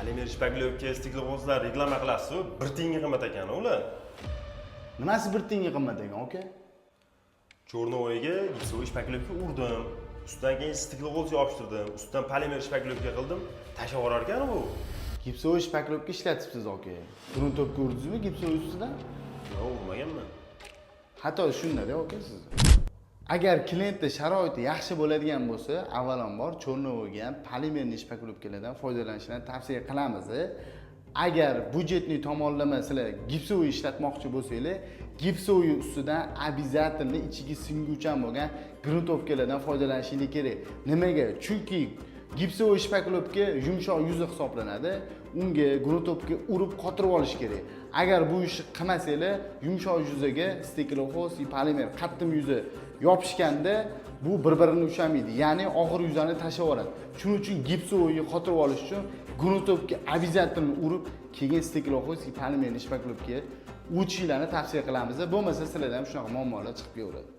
Polimer шпаклёвка, стеклохолст lar reklama qilasiz, bir tiyinga qimmat ekan ular. Nimasi bir tiyinga qimmat ekan, aka? Черновой ga гипсовый шпаклёвка urdim. Ustidan keyin стеклохолст yopishtirdim. Ustidan polimer шпаклёвка qildim. Tashlab yuborar ekan bu. Гипсовый шпаклёвка ishlatibsiz, aka. Грунтовка urdingizmi гипсовый ustidan? Yo'q, urmaganman. Xato shunda-da, aka, siz. Agar klientda sharoiti yaxshi bo'ladigan bo'lsa, avvalambor черновой ga ham полимерный шпаклёвка lardan foydalanishni tavsiya qilamiz. Agar бюджетный tomonlama sizlar гипсовый ishlatmoqchi bo'lsanglar, гипсовый ustidan обязательно ichiga singuvchan bo'lgan грунтовка lardan foydalanishinglar kerak. Nimaga? Chunki гипсовый шпаклёвка yumshoq yuzi hisoblanadi. Unga грунтовка urib qotirib olish kerak. Agar bu ishni qilmasanglar, yumshoq yuzaga стеклохолст и polimer qattiq yuzi yopishganda bu bir birini ushlamaydi, ya'ni og'ir yuzani tashlab yuboradi. Shuning uchun гипсовый ni qotirib olish uchun грунтовка обязательно urib, keyin стеклохолст и полимерный шпаклёвка o'tishinglarni tavsiya qilamiz. Bo'lmasa, sizlarda ham shunaqa muammolar chiqib kelaveradi.